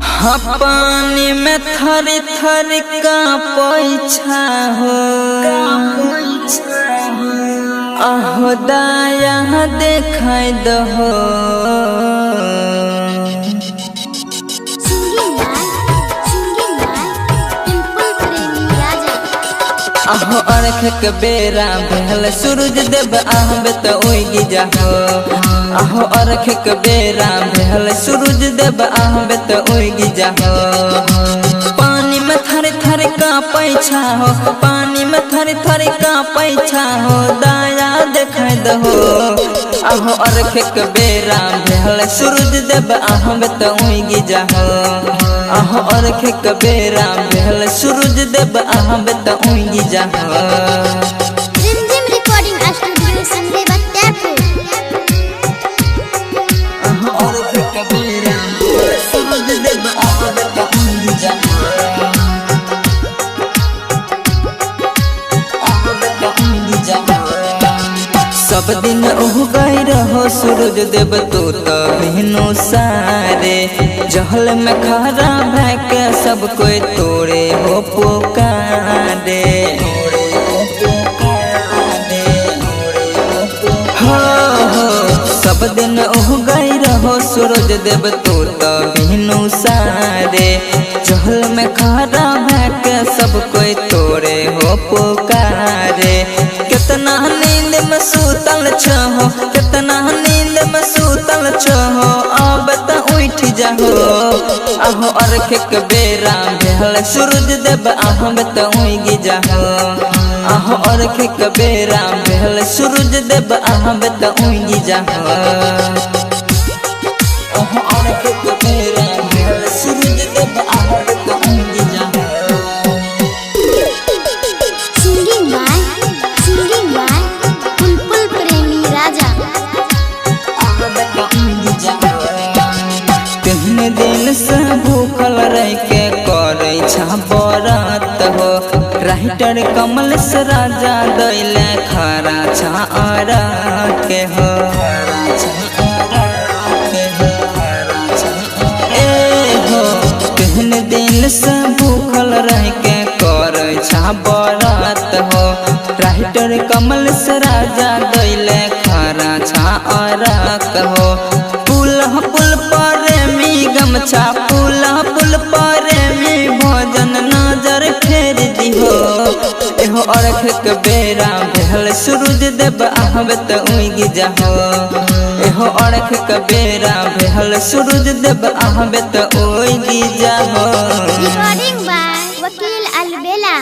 हाँ पानी में थर थर का पैछा हो, आहो दाया देखाई दहो। सिंगिंग बाय टिम्पल प्रेमी राजा। आहो अर्घ के बेरा भेल सूरज देव आहबे त उगि जाहो। आहो अर्घ के बेरा भेल सूरज देव आहबे त उगि जाहो। पानी में थर थर का पैछा हो, पानी में थर थर का पैछा हो, दाया देखाई दहो। आहो अर्घ के बेरा भेल सूरज देव आहबे त उगि जाहो। आहो अर्घ के बेरा भेल सूरज देव आहबे त उगि जाहो। रिमझिम रिकॉर्डिंग स्टूडियो संजय बख्तियारपुर। आहो अर्घ के बेरा भेल सूरज देव आहबे त उगि जाहो। आहबे त उगि जाहो। सब दिन उगै रहो सूरज देव तू तो बिनु सारे, जहल में खड़ा भै के सब कोई तोरे हो पुकारे। हो हो सब दिन उगै रहो सूरज देव तू तो बिनु सारे, जहल में खड़ा भै के सब कोई तोरे हो पुकारे। कितना नींद में सूतल छहो, कितना नींद में सूतल छहो, अब त उठ जाहो। आहो अर्घ के बेरा भेल सूरज देव आहब त उगि जाहो। आहो अर्घ के बेरा भेल सूरज देव आहब त उगि जाहो। आहो अर्घ के बेरा भेल सूरज देव आहब त उगि जाहो। सिंगिंग बाय पुलपुल प्रेमी राजा। तीन दिन से भूखल रह के करे छा बरत हो, राइटर कमल से राजा दैले खरा छा आरा के हो। ए हो तीन दिन से भूखल रह के करे छा बरत हो, राइटर कमल से राजा दैले खरा छा आरा के हो। पुल पुल पर मी गमछा, पुल पुल पर मी भोजन नजर फेर दिहो। एहो अर्घ के बेरा भेल सूरज देव आहबे त उगि जाहो। एहो अर्घ के बेरा भेल सूरज देव आहबे त उगि जाहो। रिकॉर्डिंग बाय वकील अलबेला।